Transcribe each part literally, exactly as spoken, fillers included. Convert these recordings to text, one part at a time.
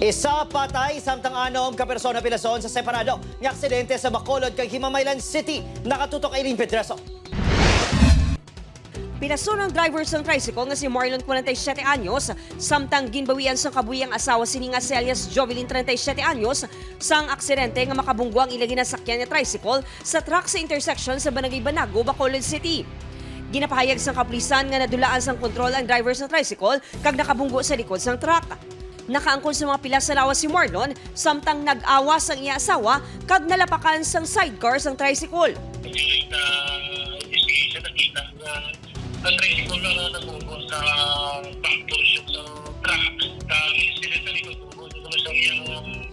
Isa patay samtang anom ka persona pilason sa separado nga aksidente sa Bacolod kag Himamaylan City. Nakatutok Eileen Pedreso. Pilason ang driver sang tricycle nga si Marlon, kwarenta y siyete anyos, samtang ginbawian sang kabuhi ang asawa sini nga si alias Jovelyn, treinta y siete anyos, sang aksidente nga makabunggo ang ila ginasakyan nga tricycle sa truck sa intersection sa Barangay Banago, Bacolod City. Ginapahayag sang kapulisan nga nadulaan sang kontrol ang driver sang tricycle kag nakabunggo sa likod sang truck. Nakaangkon sa mga pilas sa lawas si Marlon samtang nag-awas ang iya asawa kag nalapakan sang sidecar sang tricycle. During the investigation, nakita nga ang tricycle na nagunggo sa back portion sa truck. Ang incident na nito, tungkol sa iyang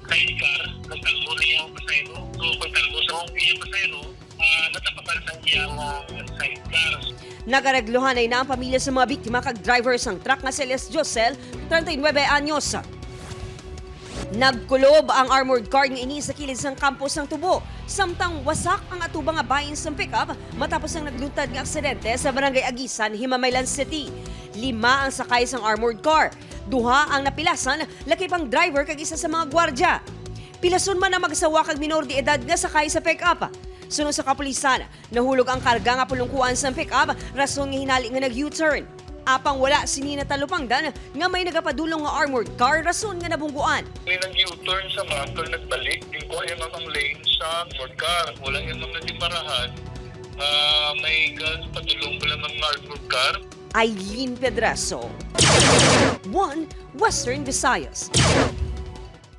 sidecar, nagtagbo na iyang pasahero. So, pagtagbo sa iyang pasahero, ah, natapakan sa iyang ah, sidecar. Nagaregluhanay na ang pamilya sa mga biktima kag driver sang truck nga si alias Josel, treinta y nuebe anyos. Nagkulob ang armored car nga ini sa kilid sang kampo sang tubo, samtang wasak ang atubang nga bahin sang pickup matapos ang nagluntad nga aksidente sa Barangay Agisan, Himamaylan City. Lima ang sakay sang armored car. Duha ang napilasan, lakip ang driver kag isa sa mga gwardya. Pilason man ang mag-asawa kag minor de edad nga sakay sa pickup. Suno sa kapulisan, nahulog ang karga nga pulungkuan sang pickup, rason nga hinali nga nag-U-turn. Apang wala sini natalupangdan nga may nagapadulong nga armored car rason nga nabungguan. May nag-U-turn sa ma'am, pero nagbalik. Yung kuha niya ma'am ang lane sa armored car. Wala niya ma'am natiparahan. Ah, may gas padulong pala ma'am nga armored car. Eileen Pedraso, One Western Visayas.